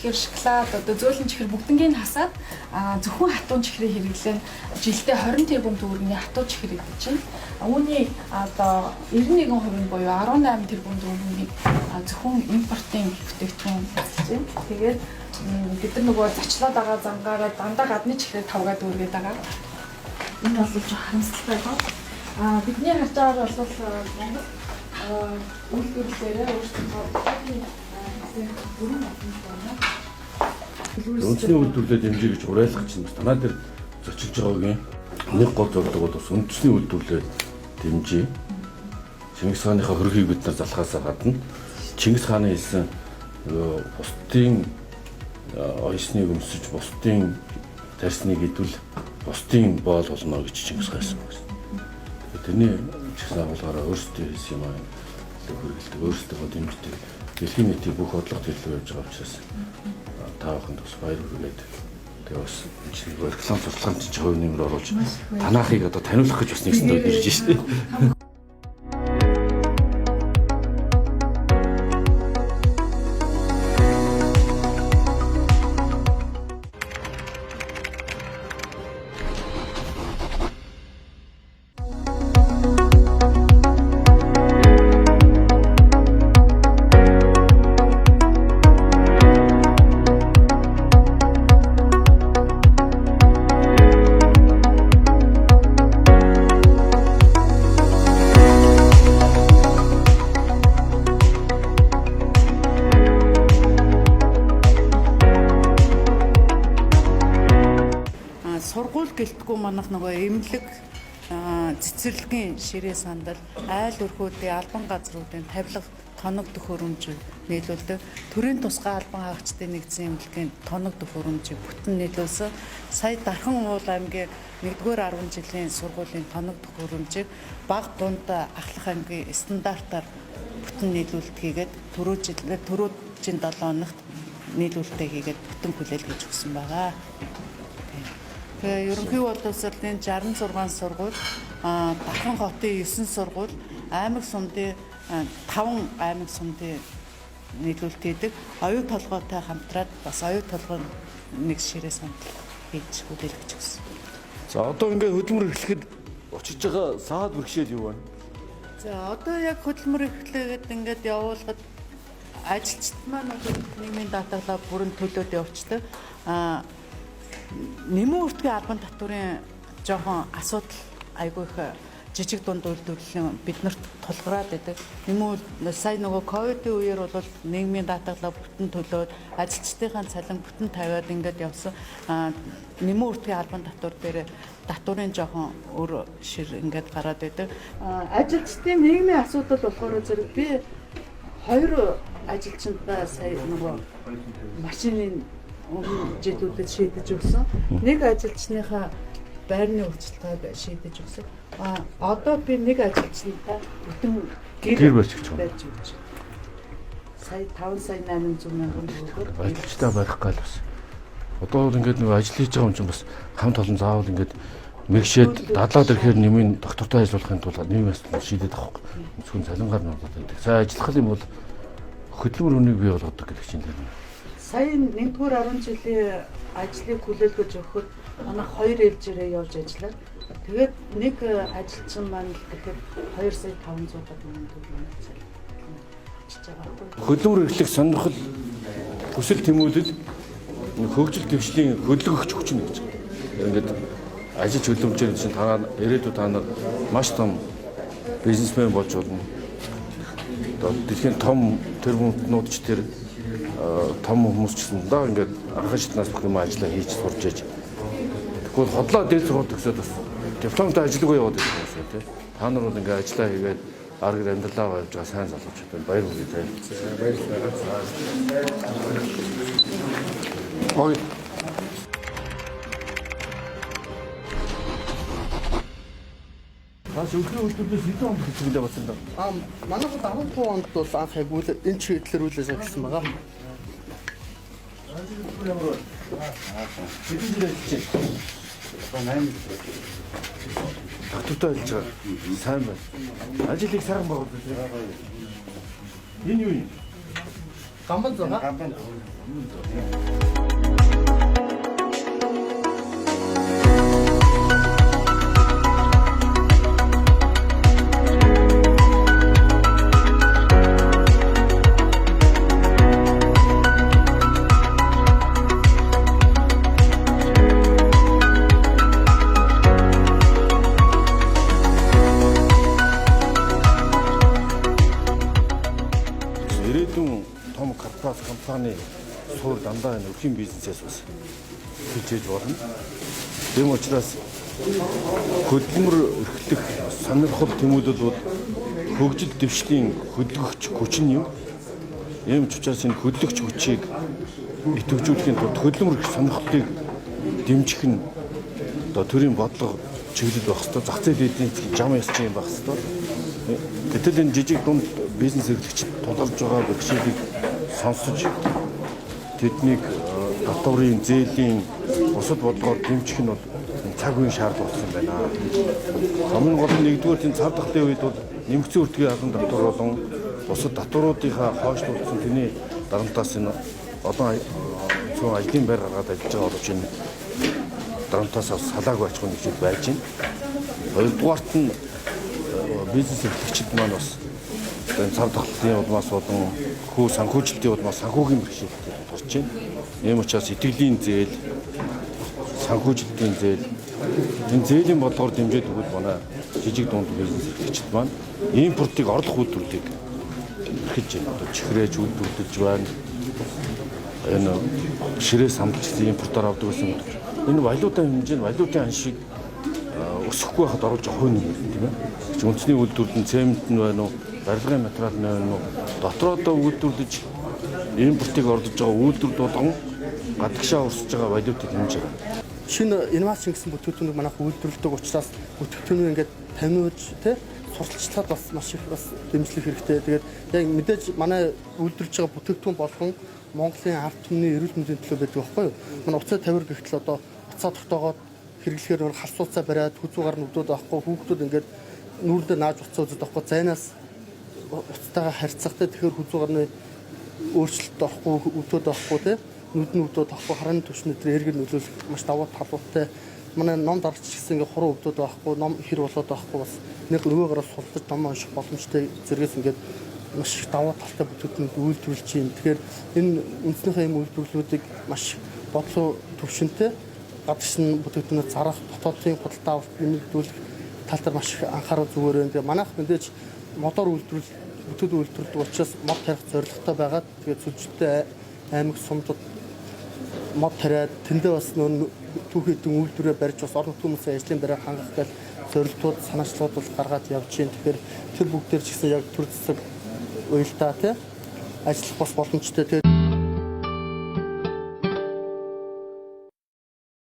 чихэр, шоколад, одоо зөөлөн чихэр бүгднийг хасаад зөвхөн хатуун чихрийн хэрэглээ нь жилдээ 20 тэрбум төгрөгийн хатуу чихэр идэж байна. Үүний одоо 91% нь буюу 18 тэрбум төгрөгийг зөвхөн импортын бүтээгдэхүүн эзэлж байна. Тэгээд бид нар нөгөө зочлоод байгаа зангаараа дандаа гадны чихрээр тавгаа дүүргээд байгаа. Энэ бол жоо харамсалтай байна. Бидний харж байгаагаар бол Монгол үйлдвэрлэлээрээ өөрсдийнхөө бүрэн боломж байна. Үндэсний үйлдвэрлэлээ дэмжиж гэж уриалгах чинь бас танаа дээр зочилж байгаагийн нэг гол зорилго бол бас үндэсний үйлдвэрлэлээ дэмжиж. Чингис хааныхаа хөрхийг бид нар залхаасаа гадна Чингис хааны хэлсэн нөгөө бусдын оёсныг өмсөж бусдын тарсныг идвэл бусдын боол болно гэж Чингис хаан хэлсэн байна. Тэрний ч гэсэн агуулгаараа өөрсдөө хэлсэн юм аа хэрэглэдэг, өөрсдөө дэмждэг. Дэлхийн нийтийн бүх бодлого төлөв явж байгаа учраас та бүхэнд бас баяр хүргээд тэгээ бас энэ чинь реклам сурталчилгаанд чинь хувь нэмэр оруулж танаахыг одоо таниулах гэж бас нэгсэндээ ирж штэ. Сургууль гэлтгүй манах нөгөө эмнэлэг цэцэрлэгийн ширээ сандал, айл өрхүүдийн албан газруудын тавилга тоног төхөөрөмж нийлүүлдэг. Төрийн тусгай албан хаагчдын нэгдсэн эмнэлгийн тоног төхөөрөмжийг бүтэн нийлүүлсэн. Сая Дархан уул аймгийн 1-р 10 жилийн сургуулийн тоног төхөөрөмжийг баг дунд ахлах аймгийн стандартаар бүтэн нийлүүлэлт хийгээд түрүү жил түрүүжин 7 хоногт нийлүүлэлтээ хийгээд бүтэн хүлээлгэж өгсөн байгаа. Тэгээ ерөнхий боловсролын 66 сургууль, Дархан хотын 9 сургууль, аймаг сумдын 5 аймаг сумдын нийлүүлэлт хийдэг. Оюу толгойтой хамтраад бас оюу толгой нэг ширээ сандал хийж хүлээлгэж өгсөн. За одоо ингээд хөдөлмөр эхлэхэд очиж байгаа саад бэрхшээл юу байна? За одоо яг хөдөлмөр эхлэгээд ингээд явуулахад ажилчид маань бол нийгмийн даатгалаа бүрэн төлөөд явцдаг. Нэмэн үртгийн албан татварын жоохон асуудал айгүй их жижиг дунд үйлдвэрлэлийн биднэрт тулгараад байдаг. Нэмэн сая нөгөө ковидын үеэр бол нийгмийн даатгалаа бүтэн төлөөд ажилчдынхаа цалин бүтэн тавиад ингээд явсан. Нэмэн үртгийн албан татвар дээр татварын жоохон өөр шир ингээд гараад байдаг. Ажилчдын нийгмийн асуудал болохоор зэрэг би 2 ажилчдаа сая нөгөө машины өмнө жилүүдэд шийдэж өгсөн. Нэг ажилчныхаа байрны өөрчлөлтөд шийдэж өгсөн. Одоо би нэг ажилчнаа бүтэн гэр барьж өгч байгаа. Сая 5 сая 800 мянган төгрөгөөр ажилчдаа барих гал бас. Одоо бол ингээд нэг ажил хийж байгаа юм чинь бас хамт олон заавал ингээд мэгшээд дадлаад ирэхээр нэмийн доктортой ажиллахын тулд нийгмийн асуудал шийдээд байгаа байхгүй. Зөвхөн цалингаар нь болоод байдаг. За ажиллах юм бол хөдөлмөр үнийг бий болгодог гэдэг чинь тэр. Сая 1-р 10 жилийн ажлыг хүлээлгэж өгөхөд манай 2 ээлжээрээ явж ажиллаад тэгээд нэг ажилчин маань л гэхэд 2 сая 500 мянган төгрөг цалин очиж байгаа байхгүй. Хөдөлмөр эрхлэх сонирхол хүсэл тэмүүлэл хөгжил дэвшлийн хөдөлгөгч хүч нь гэж. Ингээд ажиллаж хөдөлмөрчээр чинь та ирээдүйд та нар маш том бизнесмен болж болно. Одоо дэлхийн том тэрбумтнууд ч тэр том хүмүүс ч гэсэн даа ингээд арга шатнаас бүх юм ажиллаа хийж сурж яж. Тэгвэл хотлоо дээд сургууль төгсөөд бас дипломтой ажилгүй яваад байсан хүмүүс тий. Та нар бол ингээд ажиллаа хийгээд ар гэр амьдралаа явж байгаа сайн залуучууд байна. Баяр хүргэе тий. Баярлалаа. Ой. Бас өвхний үйлдвэрлэлээс хэдэн онд хийсэн гэлээ бодсон даа. Манай бол 15 онд бол анх яг үйл энэ чиглэлээр үйл ажиллагаа хийсэн байгаа. Хэдэн жил ажиллаж байна? 8 жил. Татвартай ажиллаж байгаа. Сайн байна. Ажил их сайхан байгаа үү? Энэ юу юм? Гамбан зугаа. Гамбан. Ирээдүйн том корпорац компани суур дандаа энэ өрхийн бизнесээс бас хичээж болно. Тийм учраас хөдөлмөр эрхлэх сонирхол тэмүүлэл бол хөгжил дэвшлийн хөдөлгөгч хүч нь юм. Ийм ч учраас энэ хөдөлгөгч хүчийг идэвхжүүлэхийн тулд хөдөлмөр эрх сонирхлыг дэмжих нь одоо төрийн бодлого чиглэл байх ёстой. Зах зээл эдийн засгийн жам ясч юм байх ёстой. Гэтэл энэ жижиг дунд бизнес эрхлэгчид тулгарч байгаа бэрхшээлийг сонсож тэднийг татварын зээлийн бусад бодлогоор дэмжих нь бол цаг үеийн шаардлага болсон байна. Хамгийн гол нь нэгдүгээр энэ цар тахлын үед бол нэмэгдсэн өртгийн албан татвар болон бусад татваруудынхаа хойшлуулсан тэрний дарамтаас энэ олон цөөн ажлын байр гаргаад ажиллаж байгаа боловч энэ дарамтаас салаагүй аж ахуйн нэгжүүд байж байна. Хоёрдугаарт нь бизнес эрхлэгчид маань бас энэ цар тахлын улмаас болон хүү санхүүжилтийн улмаас санхүүгийн бэрхшээлтэй тулгарч байна. Ийм учраас итгэлийн зээл, санхүүжилтийн зээл, энэ зээлийн бодлогоор дэмжиж өгвөл манай жижиг дунд бизнес эрхлэгчид маань импортыг орлох үйлдвэрлэлийг эрхэлж байна. Одоо чихрээж үйлдвэрлэж байна. Энэ ширээ самдалч гэсэн импортоор авдаг байсан. Энэ валютын хэмжээ нь валютын ханшийг өсөхгүй байхад оруулж авах юм тийм ээ. Үндэсний үйлдвэрлэл нь цемент нь байна уу, барилгын материал нь байна уу, дотроодоо үйлдвэрлэж импортыг орлож байгаа үйлдвэрлэл болгон гадагшаа урсж байгаа валютыг хэмжиж байгаа. Шинэ инновац гэсэн бүтээгдэхүүнийг манайх үйлдвэрлэдэг учраас бүтээгдэхүүнийг ингээд таниулж тий сурталчлахад бас маш их бас дэмжлэг хэрэгтэй. Тэгээд яг мэдээж манай үйлдвэрлэж байгаа бүтээгдэхүүн болгон Монголын ард түмний эрүүл мэндийн төлөө байдаг байхгүй юу? Манай уцаа тавир гэхтэл одоо уцаа тогтоогоод хэрэглэхээр халс уцаа бариад хүзүүгаар нь өвдөд байхгүй хүүхдүүд ингээд нүүрэндээ нааж уцаа үзээд байхгүй зайнаас уцтайгаа харьцахтай тэгэхээр хүзүүгаар нь өөрчлөлт орохгүй өвдөд байхгүй тий нүд нь өвдөд байхгүй харааны түвшний дээр эргэр нөлөөлөх маш давуу талуудтай. Манай ном дарагч гэсэн ингээд хуруу өвдөд байхгүй ном хэр болоод байхгүй бас нэг нөгөө гараас суртаж ном унших боломжтой зэргээс ингээд маш их давуу талтай бүтээгдэхүүнүүд үйлдвэрлэж байна. Тэгэхээр энэ үндснийхээ ийм үйлдвэрлэлүүдийг маш бодлого төвшөнтэй гадагш нь бүтээгдэхүүнээ зарах, дотоодын худалдаа авалт нэмэгдүүлэх тал дээр маш их анхаарал зүгээр байна. Тэгээ манайх мэдээж модоор үйлдвэрлэл бүтээгдэхүүн үйлдвэрлэдэг учраас мод тарих зорилготой байгаад тэгээ сүлжтэй аймаг сумдад мод тариад тэндээ бас нөө түүхийдэн үйлдвэрээ барьж бас орон нутгийн хүмүүсийн ажлын байраа хангах гал зорилтууд санаачлалууд бол гаргаад явж байна. Тэгэхээр тэр бүгдээр ч гэсэн яг төр засаг уялдаа тий ажиллах бас боломжтой.